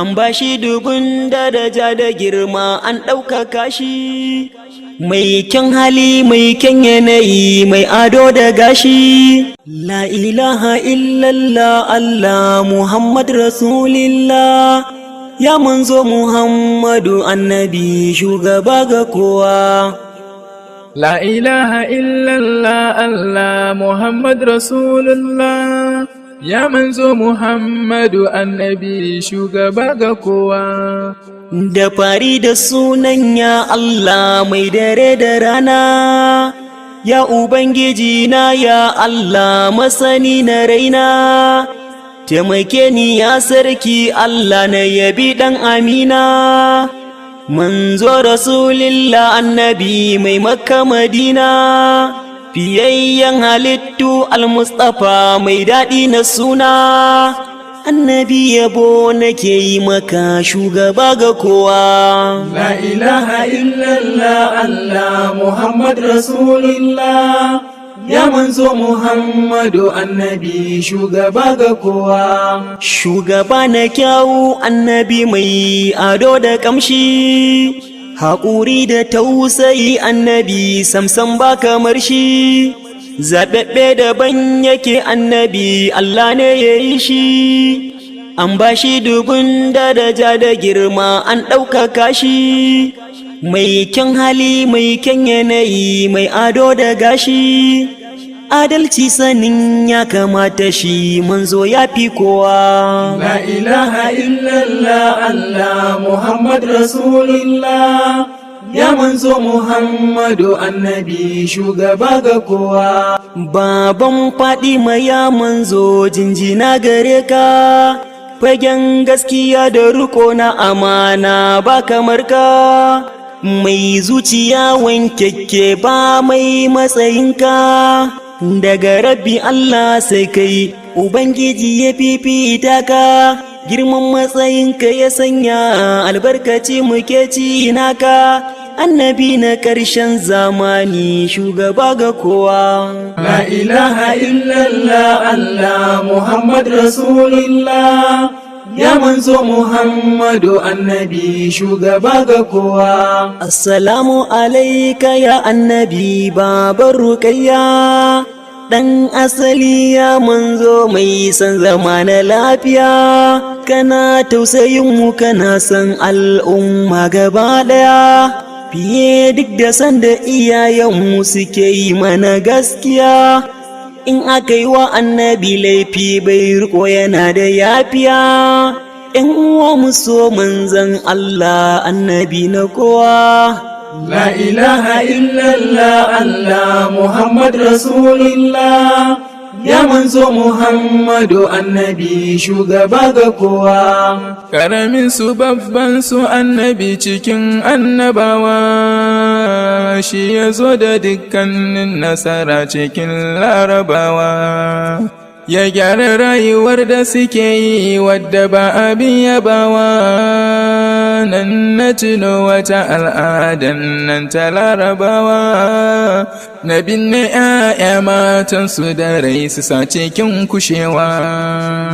An ba shi dubun daraja da girma, an ɗaukaka shi. Mai kyan hali, mai kyan yanayi, mai ado da gashi. La ilaha illallah, Allah, Muhammad Rasulillah. Ya manzo Muhammadu, annabi shugaba ga kowa. La ilaha illallah, Allah, Muhammad Rasulullah. Ya manzo Muhammadu, annabi shugaba ga kowa. Da fari da sunan ya Allah mai dare da rana, ya Ubangiji na, ya Allah masani na raina, taimake ni ya sarki Allah na yabi ɗan Amina. Manzo Rasulillah, annabi mai Makka Madina, fiyayyen halittu, Almustapha mai daɗi na suna. Annabi, yabo nake yi maka, shugaba ga kowa. La ilaha illallah, Allah, Muhammad Rasulullah. Ya manzo Muhammadu, annabi shugaba ga kowa. Shugaba na kyawu, annabi mai ado da kamshi, haƙuri da tausayi, annabi samsam ba kamar shi. Zaɓaɓɓe daban yake, annabi Allah ne ya yi shi. An ba shi dubun daraja da girma, an ɗaukaka shi. Mai kyan hali, mai kyan yanayi, mai ado da gashi. Adalci, sanin ya kamata, shi manzo ya fi kowa. La ilaha illallah, Allah, Muhammad Rasulullah. Ya manzo Muhammadu, annabi shugaba ga kowa. Baban Fadima, ya manzo, jinjina gare ka. Fagen gaskiya da riko na amana ba kamar ka. Mai zuciya wankekke, ba mai matsayinka. Daga Rabbi Allah sai kai, Ubangiji ya fifita ka. Girman matsayinka ya sanya albarkaci muke ci naka. Annabi na ƙarshen zamani, shugaba ga kowa. La ilaha illallah, Allah, Muhammad Rasulullah. Ya manzo Muhammadu, annabi shugaba ga kowa. Assalamu alaika ya annabi baban Rukayya. Ɗan asali, ya manzo mai san zama na lafiya. Kana tausayin mu, kana san al'umma gaba ɗaya. Fiye duk da sanda iyayenmu suke yi mana gaskiya. In aka yi wa annabi laifi bai riko, yana da yafiya. ‘Yan uwa, mu so manzan Allah, annabi na kowa. La ilaha illallah, Allah, Muhammad Rasulullah. Ya manzo Muhammadu, annabi shugaba ga kowa. Karamin su, babban su, annabi cikin annabawa, shi ya zo da dukkanin nasara cikin Larabawa. Ya gyara rayuwar da suke yi wadda ba abin yabawa. Nan na tuno wata al'adan nan ta Larabawa na binne 'ya'ya matansu da rai su sa cikin kushewa.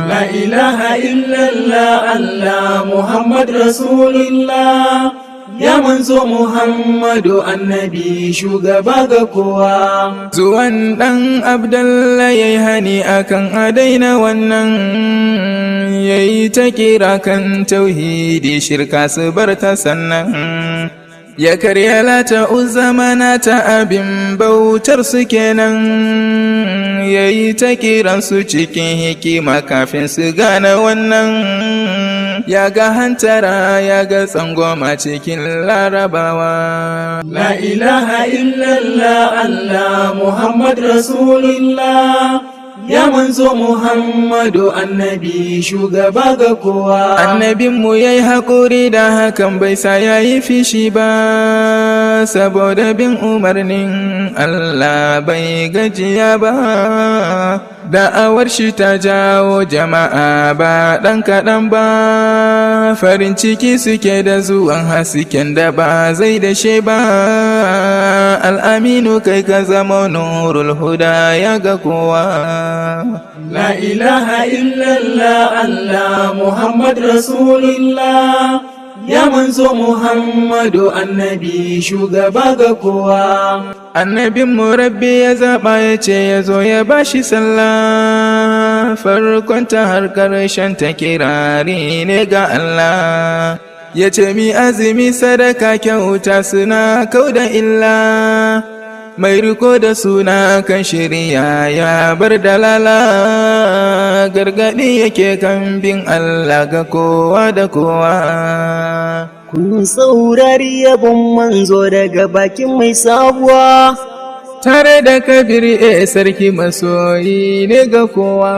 La ilaha illallah, Allah, Muhammad Rasulullah. Ya manzo Muhammadu, annabi shugaba ga kowa. Zuwan ɗan Abdallah ya yi hani akan a daina wannan, ya yi ta kira kan tauhidi, shirka su bar ta. Sannan ya karya Lata, Uzza, ta abin bautar su kenan. Ya yi ta kiransu cikin hikima kafin su gane wannan. Ya ga hantara, ya ga tsangwama cikin Larabawa. La ilaha illallah, Allah, Muhammad Rasulullah. Ya manzo Muhammadu, annabi shugaba ga kowa. Annabinmu ya yi haƙuri da hakan, bai sa ya yi fishi ba, saboda bin umarnin Allah bai gajiya ba. Da'awar shi ta jawo jama'a ba ɗan kaɗan ba, farin ciki suke da zuwan hasken da ba zai dashe ba. Al'aminu, kai ka zama nurul huda ya ga kowa. La ilaha illallah, Allah Muhammad Rasulullah, ya manzo Muhammadu annabi, shugaba ga kowa. Annabin mu Rabbi ya zaɓa, ya ce ya zo ya bashi sallah, farkon ta har ƙarshen ta kirari ne ga Allah. Ya ce mi azumi, sadaka, kyauta suna kau da illa, mai riko da suna kan shirya ya bar dalala. Gargaɗi yake kan bin Allah ga kowa da kowa. Kun saurari yabon manzo daga bakin mai sabuwa. Tare da Kabir e Sarki, masoyi ne ga kowa.